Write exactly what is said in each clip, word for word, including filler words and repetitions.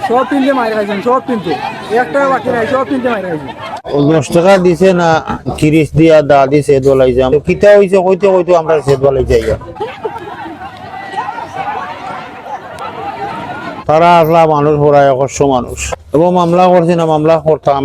সব তিনটে মাইর খাইছইন, সব তিনটে, একটা বাকি নাই, সব তিনটে মাইর খাইছইন। ও দশ টেকা দিছে না, তিরিশ দিয়া দা দিছে, দোলাইছে। কিতা অইছে কইতে কইতে আমরা সেদ বালাই যাই। তারা আসলা মানুষ, ওরা একশো মানুষ, এবং মামলা করছি না, মামলা করতাম।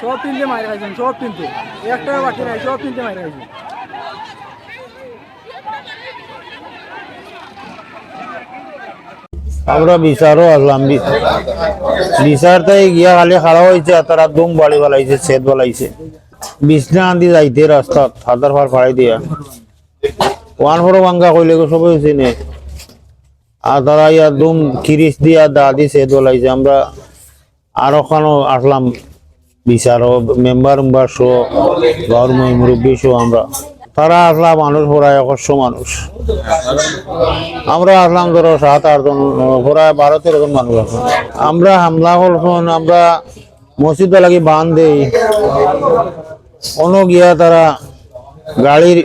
সব তিনটে মাইর খাইছইন, সব তিনটে, একটা বাকি নাই, সব তিনটে মাইর খাইছইন। আমরা বিচারও আসলাম, বি-, বিচার তাই গিয়া খালি খাড়া অইছে, আর তারা দুম বাড়ি ফালাইছে, সেদ ফালাইছে। বিছনা আন্দি যাইতে রাস্তাত হাতার ফার ফাড়াই দিয়া। ওয়ান ফোর ভাঙ্গা কইলে গো সবাই চিনে। আর তারা ইয়া দুম তিরিশ দিয়া দা দিছে, দোলাইছে। আমরা আরো খানো আসলাম বিচারও, মেম্বার উম্বার সহ, গাঁওর মুই মুরব্বি সহ আমরা। তারা আসলা মানুষ প্রায় একশো মানুষ। আমরা আসলাম ধরো সাত আট জন, প্রায় বারো তেরো জন মানুষ আছে। আমরা হামলা করছইন, আমরা মসজিদ লাগি বান দেই। অনো গিয়া তারা গাড়ির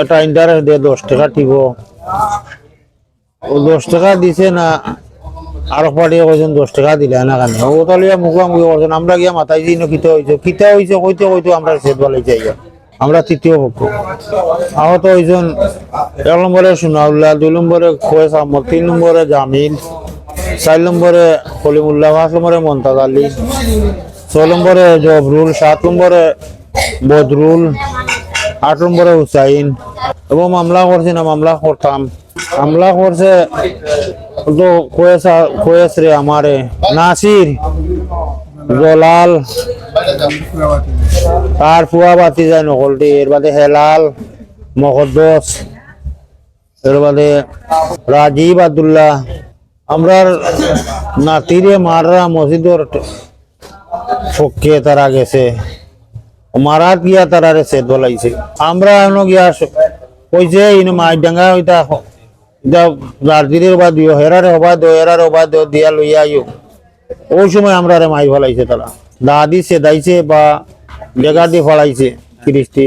একটা ইন্টারেস্ট দেয় দশ টেকা টিপো। ও দশ টেকা দিছে না, আরক পার্টিয়ে কইছইন দশ টেকা দিলা না কেনে? ও তাহলে মুখামুখি করছইন, আমরা গিয়া মাতাইছি, "ইনো কিতা অইছে?" কিতা অইছে কইতে কইতে আমরা সেদ বালাই যাই। আমরা তৃতীয় পক্ষ। আহত অইছইন এক নম্বরে সোনাউল্লাহ, দুই নম্বরে কয়েস আহমদ, তিন নম্বরে জামিল, চাইর নম্বরে কলিমুল্লাহ, পাঁচ নম্বরে মন্তাজ আলী, ছয় নম্বরে জবরুল, সাত নম্বরে বদরুল, আট নম্বরে হুসাইন। এবং মামলা করছি না, মামলা করতাম। হামলা করছে তো কয়েস আ-, কয়েস রে আমারে, নাসির, জলাল, তার ফুয়া ভাতিজা নকলটি, এর বাদে হেলাল, মকদ্দস, এর বাদে রাজীব আব্দুল্লাহ। আমরার নাতিরে মাররা মসজিদর পক্ষে তারা গেছে, মারাত গিয়া তারারে সেদ বালাইছে। আমরা এনো গিয়া স-, কইছে, ইনো মাইরডাঙ্গা ইতা, ইতা রাজনীতির হবা দিও, হেরারে হবা দিও, হেরারে হবা দিও, দিয়া লইয়া আইও। ওই সময় আমরারে মাইর ফালাইছে তারা। দা দি সেদাইছে বা ডেগা দি ফালাইছে, কিরিস্তি।